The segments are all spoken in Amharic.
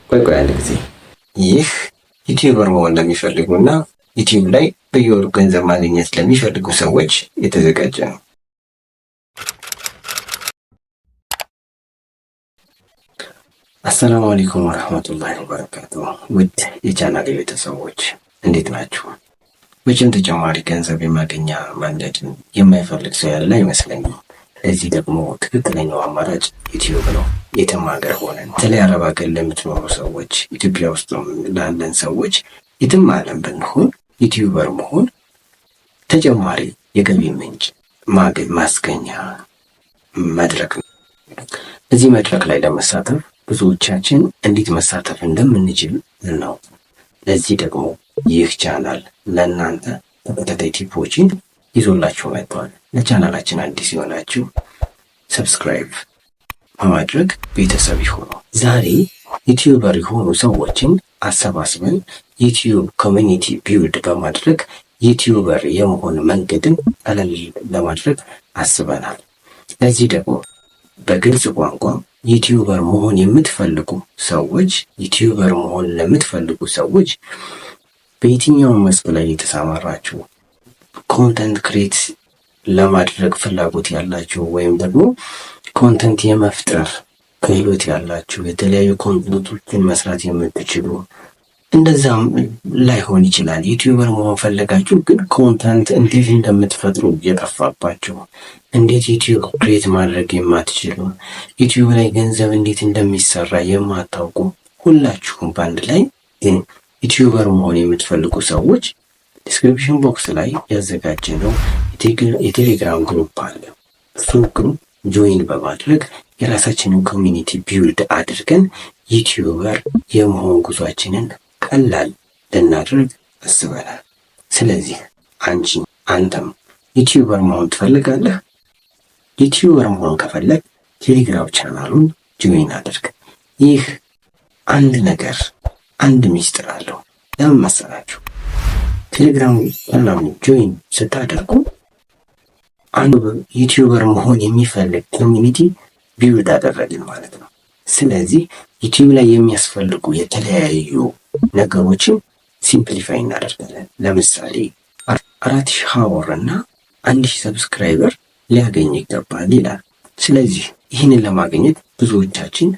ቆይ ቆይ አንድ ጊዜ፣ ይህ YouTuber መሆን ለሚፈልጉ እና ዩቲዩብ ላይ በየወሩ ገንዘብ ማግኘት ለሚፈልጉ ሰዎች የተዘጋጀ ነው። አሰላሙ አለይኩም ወረህመቱላሂ ወበረካቱ። ውድ የቻናል ቤተሰቦች እንዴት ናችሁ? መቼም ተጨማሪ ገንዘብ የማገኛ መንገድን የማይፈልግ ሰው ያለ አይመስለኝም። ለዚህ ደግሞ ትክክለኛው አማራጭ ዩቲዩብ ነው። የትም ሀገር ሆነን በተለይ አረብ ሀገር ለምትኖሩ ሰዎች፣ ኢትዮጵያ ውስጥ ላለን ሰዎች፣ የትም ዓለም ብንሆን YouTuber መሆን ተጨማሪ የገቢ ምንጭ ማስገኛ መድረክ ነው። እዚህ መድረክ ላይ ለመሳተፍ ብዙዎቻችን እንዴት መሳተፍ እንደምንችል ነው። ለዚህ ደግሞ ይህ ቻናል ለእናንተ ተከታታይ tip ኦችን ይዞላችሁ መጥቷል። ለቻናላችን አዲስ የሆናችሁ subscribe በማድረግ ቤተሰብ ይሁኑ። ዛሬ YouTuber የሆኑ ሰዎችን አሰባስበን ዩቲዩብ community build በማድረግ YouTuber የመሆን መንገድን ቀለል ለማድረግ አስበናል። ለዚህ ደግሞ በግልጽ ቋንቋ YouTuber መሆን የምትፈልጉ ሰዎች፣ YouTuber መሆን ለምትፈልጉ ሰዎች፣ በየትኛውም መስክ ላይ የተሰማራችሁ፣ content create ለማድረግ ፍላጎት ያላችሁ ወይም ደግሞ content የመፍጠር ክህሎት ያላችሁ፣ የተለያዩ content ኦችን መስራት የምትችሉ፣ እንደዛም ላይሆን ይችላል። YouTuber መሆን ፈለጋችሁ ግን content እንዴት እንደምትፈጥሩ እየጠፋባችሁ፣ እንዴት ዩቲዩብ create ማድረግ የማትችሉ፣ ዩቲዩብ ላይ ገንዘብ እንዴት እንደሚሰራ የማታውቁ፣ ሁላችሁም በአንድ ላይ ግን YouTuber መሆን የምትፈልጉ ሰዎች description box ላይ ያዘጋጀነው የቴሌግራም group አለ። እሱን group join በማድረግ የራሳችንን community build አድርገን YouTuber የመሆን ጉዟችንን ቀላል ልናደርግ አስበናል። ስለዚህ አንቺ፣ አንተም YouTuber መሆን ትፈልጋለህ? YouTuber መሆን ከፈለግክ ቴሌግራም ቻናሉን join አድርግ። ይህ አንድ ነገር አንድ ሚስጥር አለው። ለምን መሰላችሁ? ቴሌግራም ቻናሉን join ስታደርጉ አንዱ YouTuber መሆን የሚፈልግ community build አደረግን ማለት ነው። ስለዚህ ዩቲዩብ ላይ የሚያስፈልጉ የተለያዩ ነገሮችን simplify እናደርጋለን። ለምሳሌ 4000 hour እና 1000 subscriber ሊያገኝ ይገባል ይላል። ስለዚህ ይህንን ለማግኘት ብዙዎቻችን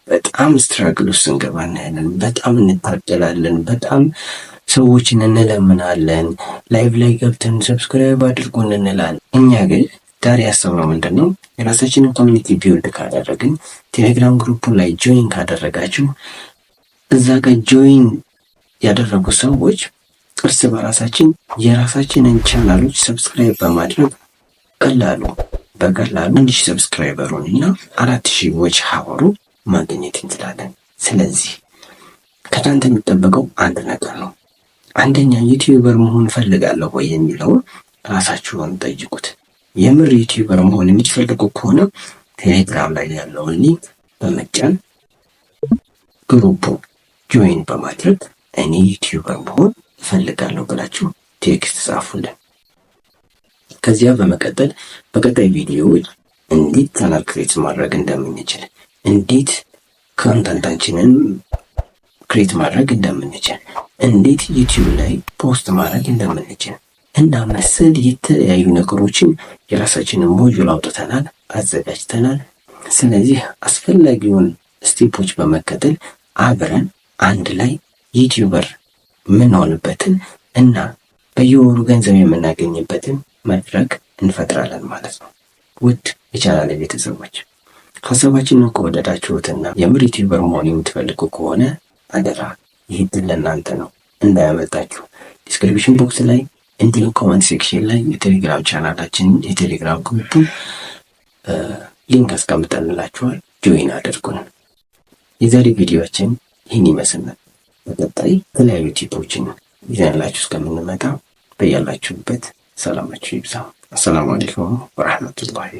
በጣም struggle ውስጥ ስንገባ እናያለን። በጣም እንታገላለን። በጣም ሰዎችን እንለምናለን። Live ላይ ገብተን subscribe አድርጉን እንላለን። እኛ ግን ዛሬ ያሰብነው ምንድን ነው? የራሳችንን community build ካደረግን፣ ቴሌግራም group ላይ join ካደረጋችሁ፣ እዛ ጋር join ያደረጉ ሰዎች እርስ በራሳችን የራሳችንን ቻናሎች subscribe በማድረግ በቀላሉ 1000 subscriber ኡን እና 4000 watch hour ኡ ማግኘት እንችላለን። ስለዚህ ከእናንተ የሚጠበቀው አንድ ነገር ነው። አንደኛ YouTuber መሆን እፈልጋለሁ ወይ የሚለውን ራሳችሁን ጠይቁት። የምር YouTuber መሆን የምትፈልጉ ከሆነ ቴሌግራም ላይ ያለውን link በመጫን group ኡ join በማድረግ እኔ YouTuber መሆን እፈልጋለሁ ብላችሁ text ጻፉልን። ከዚያ በመቀጠል በቀጣይ ቪዲዮዎች እንዴት ቻናል create ማድረግ እንደምንችል፣ እንዴት content ኣችንን create ማድረግ እንደምንችል፣ እንዴት ዩቲዩብ ላይ post ማድረግ እንደምንችል እና መሰል የተለያዩ ነገሮችን የራሳችንን module አውጥተናል፣ አዘጋጅተናል። ስለዚህ አስፈላጊውን step ኦች በመከተል አብረን አንድ ላይ YouTuber የምንሆንበትን እና በየወሩ ገንዘብ የምናገኝበትን መድረክ እንፈጥራለን ማለት ነው። ውድ የቻናል ቤተሰቦች፣ ሀሳባችንን ከወደዳችሁትና የምር YouTuber መሆን የምትፈልጉ ከሆነ አደራ ይህ ዕድል ለእናንተ ነው፣ እንዳያመልጣችሁ። Description box ላይ እንዲሁም comment section ላይ የቴሌግራም ቻናላችንን የቴሌግራም group ኡን link አስቀምጠንላችኋል። Join አድርጉን። የዛሬ ቪዲዮአችን ይህን ይመስላል። በቀጣይ የተለያዩ tip ኦችን ይዘንላችሁ እስከምንመጣ በያላችሁበት ሰላማችሁ ይብዛ። አሰላሙ አለይኩም ወረሕመቱላሂ